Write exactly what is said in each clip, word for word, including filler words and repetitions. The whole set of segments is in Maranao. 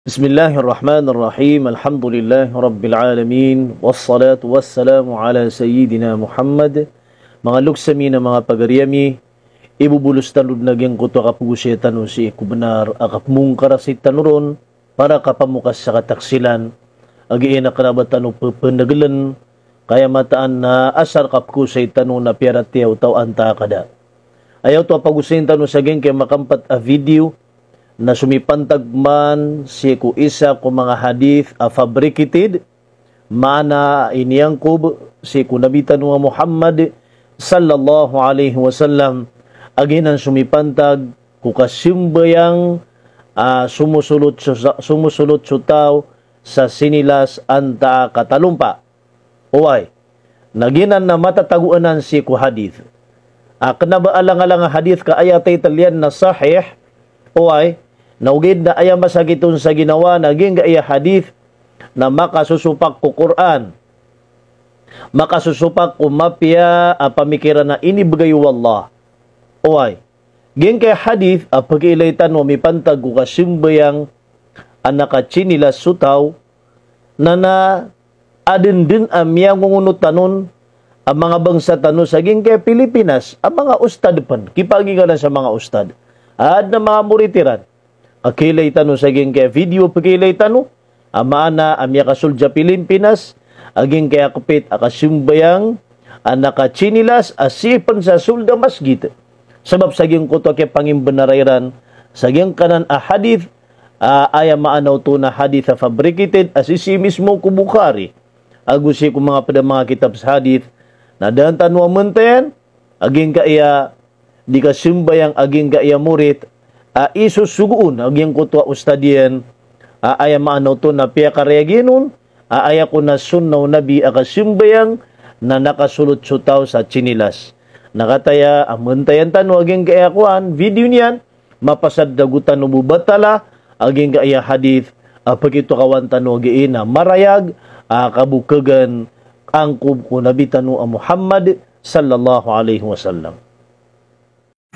Bismillahirrahmanirrahim. Alhamdulillahi Rabbil Alamin. Wassalatu wassalamu ala Sayyidina Muhammad. Manga loks ami na manga pagari ami, ibobolos tano den a giyangkoto a kapegosay tano sii ko benar, a kapemongkar a sii tano ron, para kapamokas sa kataksilan, a giya na kena ba tano pepenegelen, kaya mataan na asar kapegosay tano na piyaratiyaya o taw antaa ka da. Aya oto a pagosayin tano sa giyangkai a makampat a video, na somipantag man sii ko isa ko manga hadith a fabricated, maana iniyangkob sii ko Nabi tano a Muhammad sallallahu alaihi wasallam, a giyanan somipantag ko kasembayang, ah, somosolot so, somosolot so taw sa sinilas antaa ka talompa. Oway. Na giyanan na matatago anan sii ko hadith. A kena ba alangalang a hadith ka aya title iyan na sahih. Oway. Na ogaid na aya masakit on sa ginawa na giyangkaya hadith na makasosopak ko Qur'an. Makasosopak ko mapiya a pamikiran a inibegay o Allah. Oway. Giyangkaya hadith a pekiilay tano a mipantag ko kasembayang a nakatsinilas so taw, na na aden den a miyangongonot anon a manga bangsa tano sa giyangkaya Pilipinas, a manga ustad pen, kipagingkanan sa manga ustad. Aden a manga morit iran. A kiilay tano sa giyangkaya video, pekiilay tano a maana a miyakasold sa Pilipinas a giyangkaya kepit a kasembayang a nakatsinilas a sii pen sa sold a masgit. Sabap sa giyangkoto a kiyapangimbenara iran sa giyangkanan a hadith, a aya maana oto na hadith a fabricated a sisii mismo ko Bukhari ago sii ko manga ped a manga kitab sa hadith, na daan tano a mentayan a giyangkaya di kasembayang a giyangkaya morit a isosogoon a giyangkoto a ustad iyan, a aya maana oto na piyakarayag iyan on a aya kon a sunnah o Nabi a kasembayang na nakasolot so taw sa tsinilas. Na kataya a mentayan tano a giyangkaya kowan, video niyan, mapasad ago tano bo batala a giyangkaya hadith a pekitokawan tano a giya na marayag a kabokegan angkob ko Nabi tano a Muhammad sallallahu alaihi wasallam.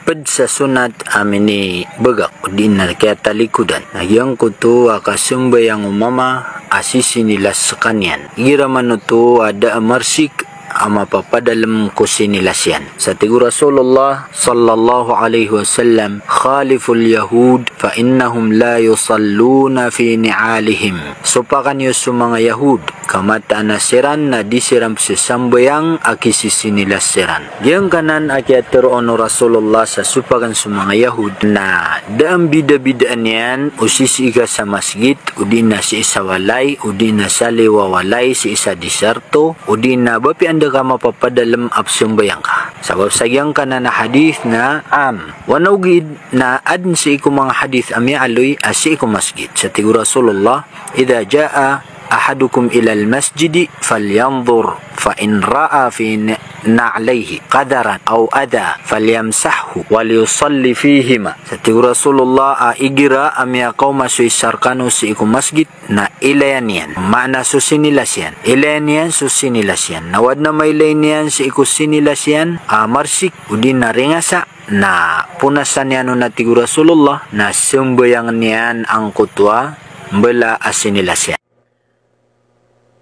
Ped sa sonat a minibegak, odi na kiyatalikodan a giyangkoto a kasembayang o mama a sisinilas sekaniyan. Igira man oto a da a marsik a mapapadalem ko sinilas iyan. Sa tig o Rasulullah sallallahu alaihi wasallam, "Khaliful yahud fa innahum la yusalluna fi ni'alihim." Sopakan iyo so manga Yahud, ka mataan a siran na di siran pesesambayang a kisisinilas siran. Giyangkanan a kiyatero on o Rasulullah sa sopakan so manga Yahud na da a mbidabidaan iyan o sisii ka sa masgit, odi na sii sa walay, odi na sa liyo a walay, sii sa disyerto, odi na ba piya anda ka mapapadalem a pesambayang ka. Sabap sa giyangkanan a hadith na am. Wana ogaid na aden sii ko manga hadith a miyaaloy a sii ko masgit. Sa tig o Rasulullah, "Idha jaa ahadukum ilal masjidi falyanzur, fa in ra'a fi na-, na'layhi qadaran aw adha falyamsahhu wal yusalli fihima." Sa tig o Rasulullah a igira a miyakaoma so isa rekano sii ko masgit, na ilayan iyan. Maana so sinilas iyan. Ilayan iyan so sinilas iyan. Na o aden a mailay niyan sii ko sinilas iyan a marsik, odi na ringasa, na ponasan iyan on, a tig o Rasulullah, na sambayangen iyan angkoto a mbala a sinilas iyan.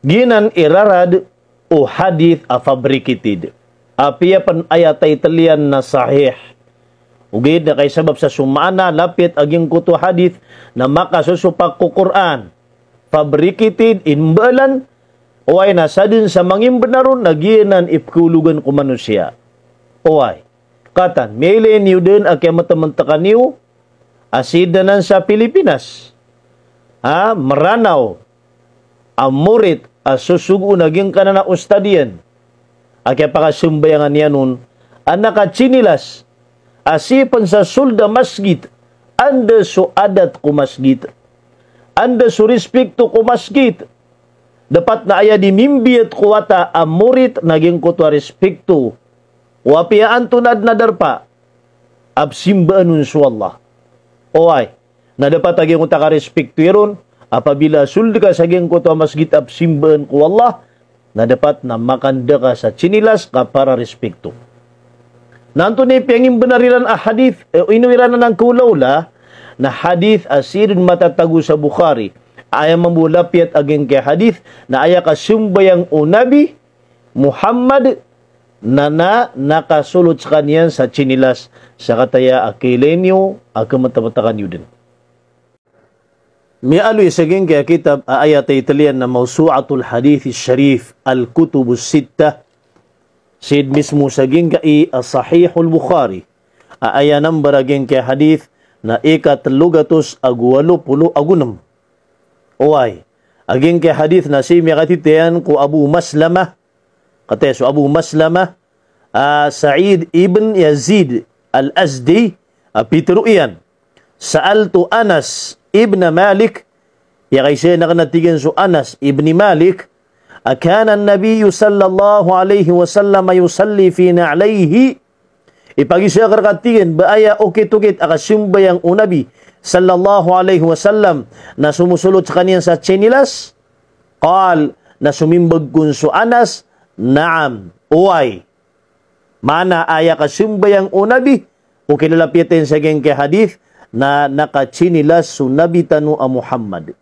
Giyanan i rarad o hadith a fabricated. Apiya pen aya title iyan na sahih. Ogaid na kaisabap sa so maana, lapit a giyangkoto a hadith na makasosopak ko Qur'an. Fabricated, inbalan, oway, na sadn sa mangimbenar on na giyanan i pkhaologan ko manosiya. Oway. Katan, miyailay niyo dn a kiyametementekan iyo a sii dn anan sa Pilipinas. Ha, Meranaw a morit a sosogoon a giyangkanan a ustad iyan a kiyapakasambayangan iyan on a nakatsinilas a sii pen sa sold a masgit, anda so adat ko masgit, anda so rispikto ko masgit. Dapat na aya di mimbiyat ko wata a morit na giyangkoto a rispikto. O apiya antonaa dn a darpa a psimbaan on so Allah. Oway, na dapat a giyangkoto a karispikto iron, apabila sold ka sa giyangkoto a masgit a psimbaan ko Allah, na dapat na makanda ka sa tsinilas ka para rispikto. Na antonaa i piyangimbenar iran a hadith, eh, ino iran anan kaolaola, na hadith a sii dn matatago sa Bukhari. Aya mambo lapiyat a giyangkai a hadith na aya kasambayang o Nabi Muhammad na, na nakasolot skaniyan sa tsinilas, sa kataya a kailay niyo a kamatamataan iyo dn. Miyaaloy sa giyangkai a kitab a aya title iyan na Mawsu'atul Hadith Sharif, Al-Kutubus Sittah, sii dn mismo sa giyangkai a Sahihul Bukhari, a aya number a giyangkai a hadith na ika tlo gatos ago walo polo ago nem. Oway, a giyangkai a hadith na sii miyakatitayan ko Abu Maslamah, kataya so Abu Maslamah, a Sa'id ibn Yazid Al-Azdi, a pitharo iyan, "Sa'altu Anas ibn Malik," aya kaisa aken a tig iyan so Anas ibn Malik, "Akana an-Nabiyyu sallallahu alayhi wa sallam yusalli fi na'layhi?" Ipagiza ka rka, tig iyan, ba aya okit-okit a kasambayang o Nabi sallallahu alayhi wa sallam na somosolot skaniyan sa tsinilas? Qal, na somimbag kon so Anas, "Na'am," oway. Maana aya kasambayang o Nabi o kilalapiyat iyan sa giyangkai a hadith na nakatsinilas so Nabi tano a Muhammad.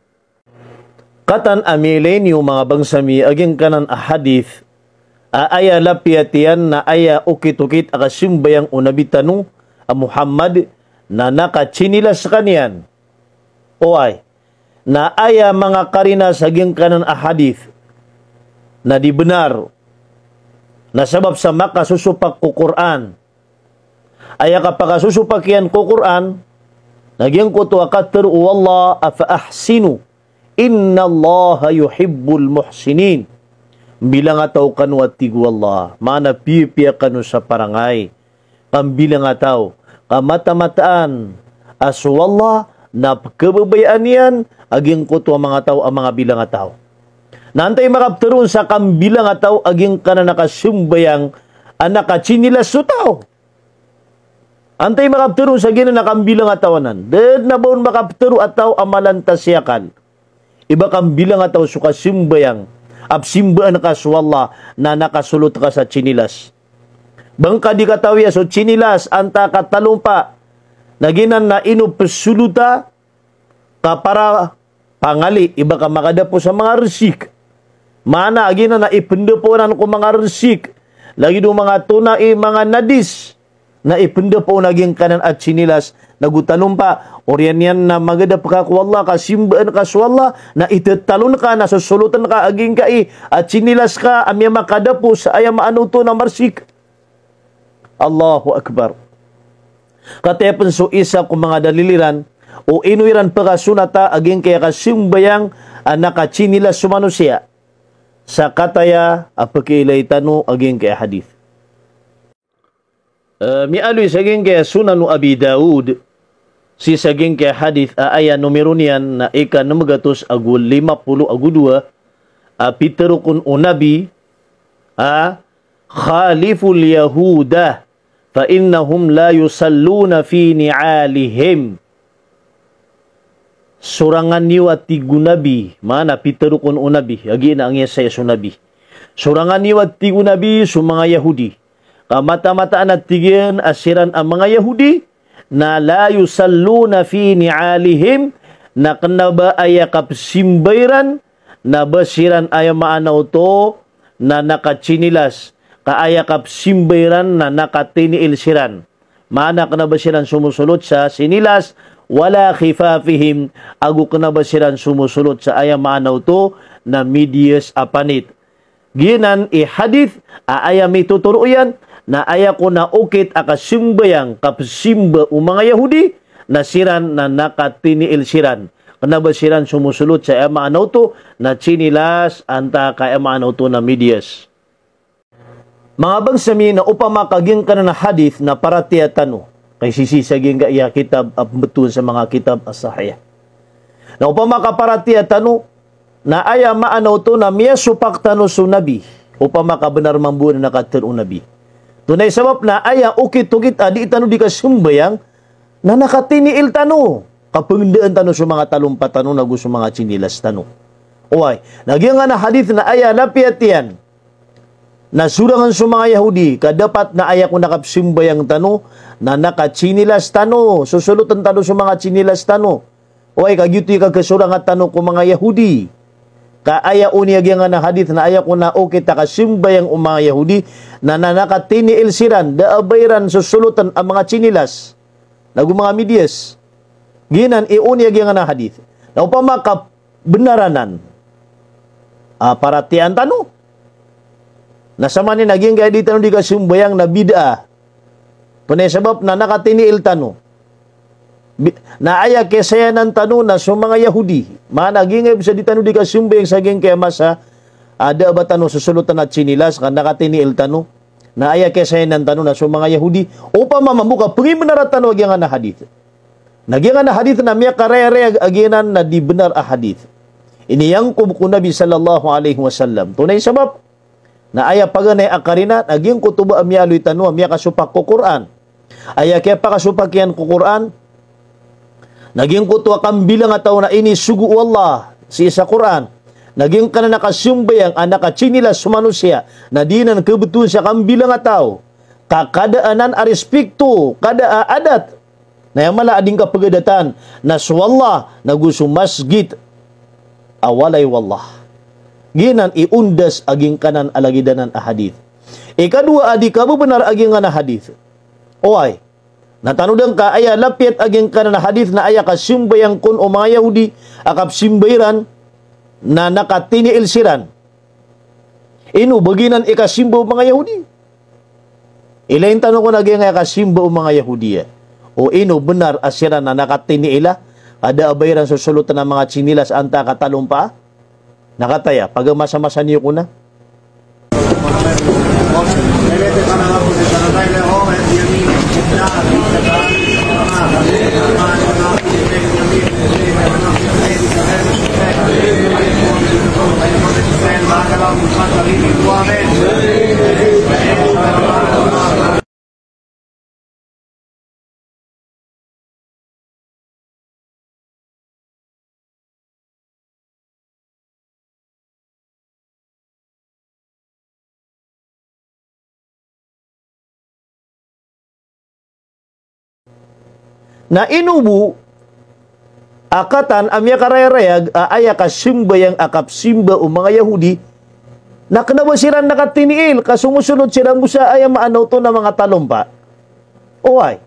Katan a miyailay niyo manga bangsa mi a giyangkanan a hadith a aya lapiyat iyan na aya okit-okit a kasambayang o Nabi tano a Muhammad na nakatsinilas skaniyan. Oway, na aya manga karina sa giyangkanan a hadith na di bnar, na sabap sa makasosopak ko Qur'an. Aya kapakasosopak iyan ko Qur'an na giyangkoto a katharo o Allah a "Fa ahsinu, innallaha yuhibbul muhsinin." Mbilangataw kano, a tig o Allah, maana piyapiya kano sa parangay. Kambilangataw, ka matamataan a so Allah na pkhababayaan iyan a giyangkoto a manga taw a manga bilangataw. Na antai makaptharo on sa kambilangataw a giyangkanan a kasambayang a nakatsinilas so taw? Antai makaptharo on sa giyanan a kambilangataw anan? Da dn a ba on makaptharo a taw a malantas i akal. I ba kambilangataw so kasambayang a pzimbaan ka so Allah na nakasolot ka sa tsinilas. Ba ngka di katawi a so tsinilas antaa ka talompa na giyanan na ino psolota ka para pangali, i ba ka makadapo sa manga rsik. Maana a giyanan na ipndapo anan ko manga rsik, lagid o manga tona i manga nadis, na ipndapo on a giyangkanan a tsinilas nago talompa. Oriyan iyan na magadap ka ko Allah, ka simbaan ka so Allah, na itatalon ka, na sosolotan ka a giyangkai a tsinilas ka a miyamakadapo sa aya maana oto na marsik. Allahu Akbar. Kataya pn so isa ko manga dalil iran o ino iran pkasonata a giyangkai a kasambayang a nakatsinilas so manosiya. Sa kataya a pkhailay tano a giyangkai a hadith. Eh, miyaaloy sa giyangkai a Sunan o Abi Dawud, sii sa giyangkai a hadith a aya nomero niyan na ika nem gatos ago lima polo ago dowa, a pitharo kon o Nabi a, "Khaliful Yahuda, fa innahum la yusalluna fi ni'alihim." Sorangan iyo, a tig o Nabi, maana pitharo kon o Nabi, a giyanan a angiyasaya so Nabi. Sorangan iyo, a tig o Nabi, so manga Yahudi. Ka matamataan, a tig iyan, a siran a manga Yahudi, na la yusalluna fi ni'alihim, na kna ba aya kapzimba iran, na ba siran aya maana oto na nakatsinilas, ka aya kapzimba iran na nakatiniil siran. Maana kna ba siran somosolot sa sinilas, wala khifafihim, ago kna ba siran somosolot sa aya maana oto na midiyas a panit. Giyanan i hadith a aya mitotoro iyan na aya kon a okit a kasambayang, kapzimba o manga Yahudi, na siran na nakatiniil siran. Kna ba siran somosolot sa aya maana oto na tsinilas antaa ka aya maana oto na midiyas. Manga bangsa mi, na opama ka giyangkanan a hadith na paratiyaya tano, ka sii sa giyangkaya kitab a pmbtowan sa manga kitab a sahih. Na opama ka paratiyaya tano na aya maana oto na miyasopak tano so Nabi, opama ka bnar mambo anan a katharo o Nabi. Tonaa i sabap na aya okit-okit a dii tano di kasambayang na nakatiniil tano, ka pngendaan tano so manga talompa tano nago so manga tsinilas tano. Oway, na giyangkanan a hadith na aya lapiyat iyan na sorangan so manga Yahudi, ka dapat na aya kon a kapsambayang tano, na nakatsinilas tano, sosolotn tano so manga tsinilas tano. Oway, ka giyoto i kakasorangan tano ko manga Yahudi. Ka aya on i giyangkanan a hadith na aya kon a okit a kasambayang o manga Yahudi, na, na nakatiniil siran, da a ba iran sosolotn a manga tsinilas. Nago manga medyas. Giyanan i on i giyangkanan a hadith. Na opama ka bnar anan a paratiyayaan tano, na samanaya na giyangkaya di tano di kasambayang na bid'ah. Tonaa i sabap na nakatiniil tano. Bi-, na aya kiyasayanan tano na so manga Yahudi. Maana giyangkaya bisa di tano di kasambayang sa giyangkaya masa, a da a ba tano sosolotn a tsinilas, ka nakatiniil tano. Na aya kiyasayanan tano na so manga Yahudi. Opama mambo ka pangibnaran tano a giyangkanan a hadith. Na giyangkanan a hadith na miyakarayarayag a giyanan na di bnar a hadith. Iniyangkob ko Nabi sallallahu alaihi wasallam. Tonaa i sabap na aya paganay a karina, na giyangkoto ba a miyaaloy tano a miyakasopak ko Qur'an. Aya kiyapakasopak iyan ko Qur'an, na giyangkoto a kambilang a taw na inisogo o Allah sii sa Qur'an. Na giyangkanan a kasambayang a nakatsinilas so manosiya, na di nan kabtowan sa kambilang a taw. Ka kada anan a rispikto, kada a adat. Na aya mala a di ngka pgadatan, na so Allah, nago so masgit a walay o Allah. Giyanan i ondas a giyangkanan a lagid anan a hadith. Ikadowa a di kabnar a giyangkanan a hadith. Oway. Na tanodn ka aya lapiyat a giyangkanan a hadith na aya kasambayang kon o manga Yahudi a kapsimba iran na nakatiniil siran. Ino ba giyanan i kasimba o manga Yahudi? Ilayin tano kon a giyangkaya kasimba o manga Yahudi. O ino bnar a siran na nakatiniil a, ka da a ba iran sosolotn a manga tsinilas antaa ka talompa? Na kataya, pagamasamasa niyo kon a. Na ino bo a katan a miyakarayarayag a aya kasimbayang a kapsimba o manga Yahudi, na kna ba siran nakatiniil, ka somosolot siran bo sa aya maana oto na manga talompa. Oway.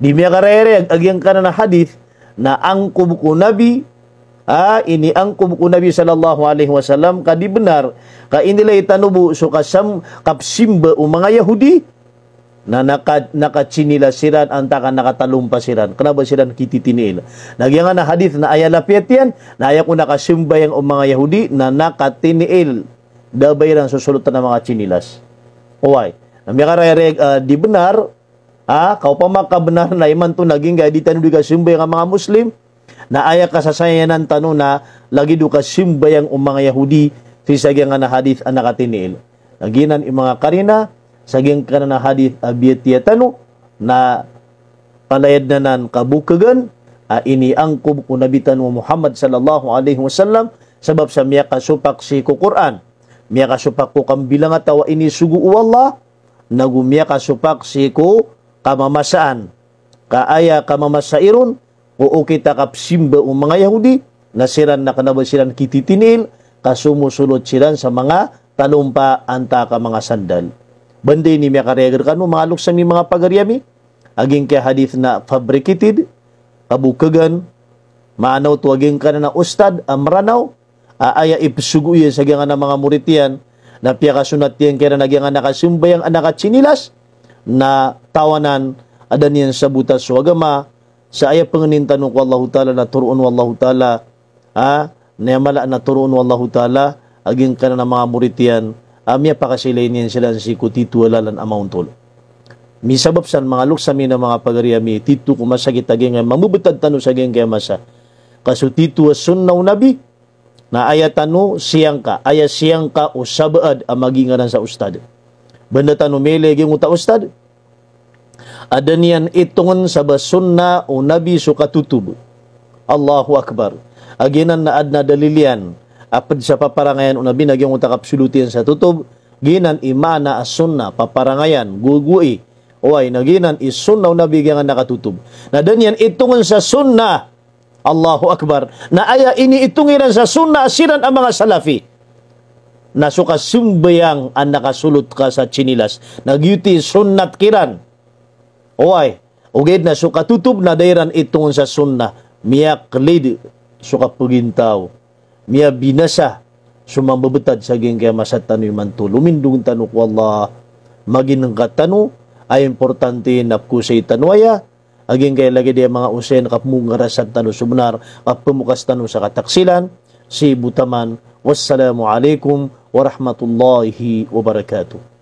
Di miyakarayarayag a giyangkanan a hadith, na angkob ko Nabi, a, iniangkob ko Nabi sallallahu alaihi wasallam, ka di bnar, ka inilay tano bo so kasam-, kapsimba o manga Yahudi, na naka-, nakatsinilas siran, antaa ka nakatalompa siran, kna ba siran kititiniil. Na giyangkanan a hadith na aya lapiyat iyan, na aya kon a kasambayang o manga Yahudi, na nakatiniil, da a ba iran sosolotn a manga tsinilas. Oway. Na miyakarayarayag, a, di bnar, a, ka opama ka bnar na imanto na giyangkaya di tano di kasambayang a manga Muslim, na aya kasasayanan tano na lagid o kasambayang o manga Yahudi, sii sa giyangkanan a hadith a nakatiniil. Na giyanan i manga karina, sa giyangkanan a hadith a biyatiya tano, na palayadn anan kabokhagan, a iniangkob ko Nabi tano Muhammad sallallahu alaihi wasallam, sabap sa miyakasopak sii ko Qur'an, miyakasopak ko kambilang a taw a inisogo o Allah, nago miyakasopak sii ko kamamasaan. Ka aya kamamasa iron, o okit a kapsimba o manga Yahudi, na siran na kna ba siran kititiniil, ka somosolot siran sa manga talompa antaa ka manga sandal. Banda ini miyakarayag rkano, manga loks ami, manga pagari ami, a giyangkaya hadith na fabricated, kabokhagan, maana oto a giyangkanan a ustad a Mranaw, a aya ipsogo iyan sa giyangkanan a manga morit iyan, na piyakasonat iyan kiran a giyangkanan a kasambayang a nakatsinilas, na tawanan a da niyan sabota so agama, sa aya pangnin tano ko Allahu Ta'ala na toroon o Allahu Ta'ala, a, na aya mala na toroon o Allahu Ta'ala a giyangkanan a manga morit iyan, a miyapakasilay niyan siran sii ko tito a lalan a maontol. Misabap san manga loks ami na manga pagari ami, tito ko masakit a giyangkaya mambebetad tano sa giyangkaya masa. Ka so tito a sunnah o Nabi, na aya tano siyangka, aya siyangka o sabaad a magingaran sa ustad. Banda tano miyailay a giyangkoto a ustad a da niyan itongn sa ba sunnah o Nabi so katotob. Allahu Akbar. A giyanan na adn a dalil iyan a pd sa paparangayan o Nabi na giyangkoto a kapsolot iyan sa totob, Giyanan i maana a sunnah, paparangayan, gogoi. Oway, na giyanan i sunnah o Nabi giyangkanan a katotop. Na da niyan itongn sa sunnah. Allahu Akbar. Na aya iniitong iran sa sunnah siran a manga Salafi na so kasambayang a nakasolot ka sa tsinilas. Na giyoto i sunnat kiran. Oway. Ogaid na so katotop na da iran itongn sa sunnah. Miyaklid so kapagintaw. Miyabinasa so mambebetad sa giyangkaya masa tano imanto. Lomindong tano ko Allah. Maginengka tano a importante na pekosay tano aya a giyangkaya lagid iyan a manga osayan, kapemokarasan tano so benar, kapemokas tano sa kataksilan. Sii bo taman. Wassalamu alaikum warahmatullahi wabarakatuh.